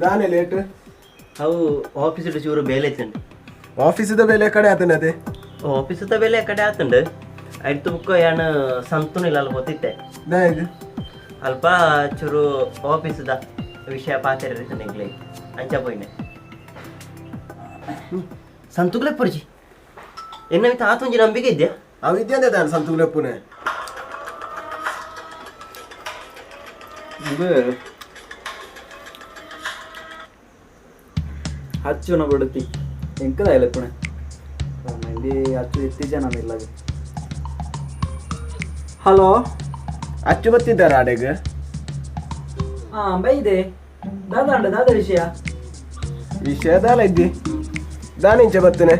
ದಾನೆ ಲೇಟ್ ಅವು ಆಫೀಸ್ ಚೂರು ಬೇಲೆ ಇತ್ತಂಡು. ಆಫೀಸದ ಬೇಲೆ ಕಡೆ ಆತನದೆ? ಆಫೀಸದ ಬೇಲೆ ಕಡೆ ಆತಂಡು. ಐತು ಬುಕ್ಕ ಯಾನ್ ಸಂತುನ ಇಲ್ಲ ಅಲ್ಪ ಗೊತ್ತಿತ್ತೆ. ದಾಯೆಗ್? ಅಲ್ಪ ಚೂರು ಆಫೀಸ್ದ ವಿಷಯ ಪಾತೆರ ಇತ್ತಂಡು ಎಂಕ್ಲೆ, ಅಂಚ ಪೋಯಿನೆ. ಸಂತುಗ್ಲೆ ಪುರ್ಜಿ ಎನ್ನ ಮಿತ್ತ ಆತೊಂಜಿ ನಂಬಿಕೆ ಇದ್ಯಾ? ಅವು ಇದ್ಯಂದೆ ದಾನೆ ಸಂತುಗ್ಲೆಪ್ಪುನೆ. ಇದು ಅಚ್ಚುನ ಬಿಡುತ್ತಿ ಎಂಕದ ಇಲ್ಲಪ್ಪಣೆ ಮಂದಿ ಅಚ್ಚು ಇತ್ತೀಚೆ ನಾನು ಇಲ್ಲಾಗ. ಹಲೋ. ಅಚ್ಚು ಬತ್ತಿದ್ದಾರ ಆಡೆಗ್? ಹಾಂ, ಬೈದೆ. ದಾದಾಂಡ ದಾದ ವಿಷಯ? ವಿಷಯ ದಾಲ ಇದ್ದಿ, ದಾನೆ ಇಂಚ ಬತ್ತನೆ?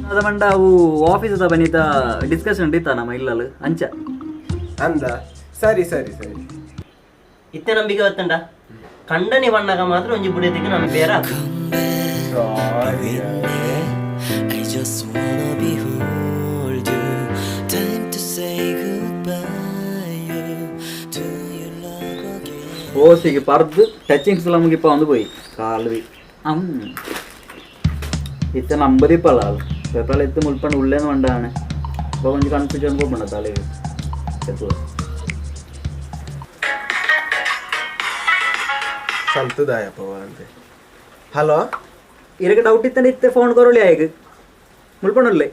ಅದ ಮಂಡ ಅವು ಆಫೀಸದ ಬನಿತ ಡಿಸ್ಕಷನ್ ಇತ್ತ ನಮ್ಮ ಇಲ್ಲಲು, ಅಂಚ. ಅಂದ, ಸರಿ ಸರಿ ಸರಿ. ಇತ್ತೆ ನಂಬಿಕೆ ಗೊತ್ತಂಡ, ಕಂಡನಿ ಬಣ್ಣಗ ಮಾತ್ರ ಒಂಜಿ ಬುಡಿಯದಿಗೆ ನಮ್ಗೆ ಬೇರೆ ಆತು. ಸಾರಿ. I just wanna behold you. Time to say goodbye. You. Do you love again? ಓಸಿಗೆ ಪರ್ದು ಟಚಿಂಗ್ಸ್ ನಮಗೆ ಇಪ್ಪ ಒಂದು ಪೋಯಿ ಕಾಲ್ವಿ ಅಮ್ ಇತ್ತ ನಂಬದಿಪ್ಪಲ್ಲ ಅಲ್ಲ ಪೇಪರ್ ಎತ್ತು ಮುಲ್ಪಂಡು ಉಳ್ಳೇನು ಮಂಡಾಣೆ. ಅಪ್ಪ ಒಂಜಿ ಕನ್ಫ್ಯೂಷನ್ ಪೋಪುಂಡ ತಲೆಗೆ ಎತ್ತು. ಸಂತುದಾಯಪ್ಪ ಅಂತೆ. ಹಲೋ. ಇರಕ್ಕೆ ಡೌಟ್ ಇತ್ತಂಡೆ ಇತ್ತೆ ಫೋನ್ ಕೊರೊಳಿ ಆಯ್ಗೆ ಮುಲ್ಪಂಡುಲ್ಲೆ.